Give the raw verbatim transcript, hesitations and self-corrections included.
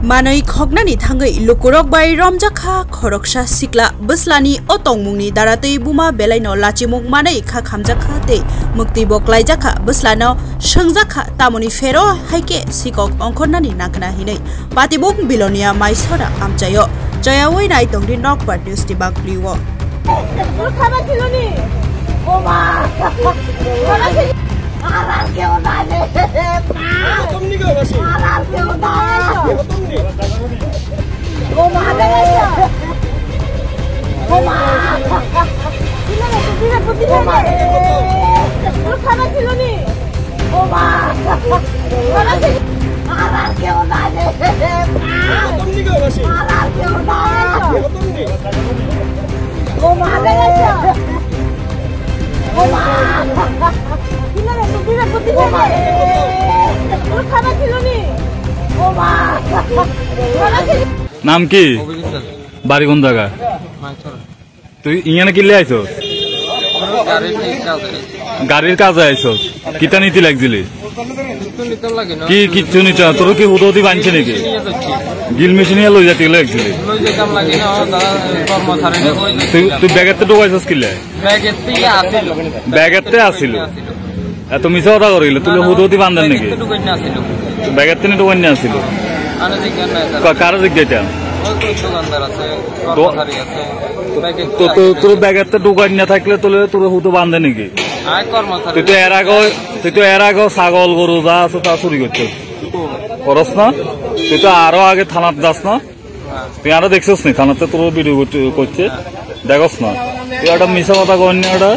Manwi khoknani thangwi lukurok bai romjakha khoroksa sikla. Bwslani o tongmungni daratwi buma belaino lachimung manwi kha khamjakha tei mukti bo klaijakha. Bwslano swngjakha tamoni phero hai khe sikok ongkhornani nangkhna hinwi. Patibuk Bilonia Maisora amchaio. Chayawi nai tongdi Nokbar News ni bangpli-o. নাম কি? অভিজিৎ দাস। বাড়ি কোন জায়গা? মাইসর। তুই ইয়ানে কিলে আইছস? আমার গাড়ির ঠিক আছে। গাড়ির কাজে আইছস? কিতা নিতে লাগছিলি? কিচ্ছু নিতে লাগে না। কি কিচ্ছু নিতে না? তোর কি হুদো হুদি বানছে নাকি? নিয়ে যাচ্ছি। গিল মেশিন নিয়ে লই যাতে লাগছিলি? লই যেতাম লাগে না, ও দাদা কর্মচারী নিয়ে ওই তুই, তুই ব্যাগেতে ঢুকাইছস কিলে? ব্যাগের থেকে আসিল। ব্যাগেতে আসিল। আসিল। এত মিছা কথা করিলে, তুই না, না, হুদো হুদি বান্ধেন নাকি? ব্যাগেতে ঢুকাই না আসিল। ব্যাগেতে নি ঢুকাই না আসিল। আরে জিজ্ঞাসা নাই তারা। কা-, কারে জিজ্ঞাসা? ওই তো দোকানদার আছে, তো, কর্মচারী আছে। ব্যাগে তো, তো, তোর ব্যাগেতে ঢুকাই না থাকলে তোর, তোর হুদো বান্ধে নাকি? আয় কর্মচারী। তুই তো এর আগে, তুই তো এর আগে ছাগল, গরু যা আছে তা চুরি করছিস। করস না? তুই তো আরো আগে থানাত যাস না? তুই আরো দেখছিস নি? থানাতে তোর ভিডিও করতে, করছে। দেখোস না? তুই একটা মিছা কথা কর না, ওটা।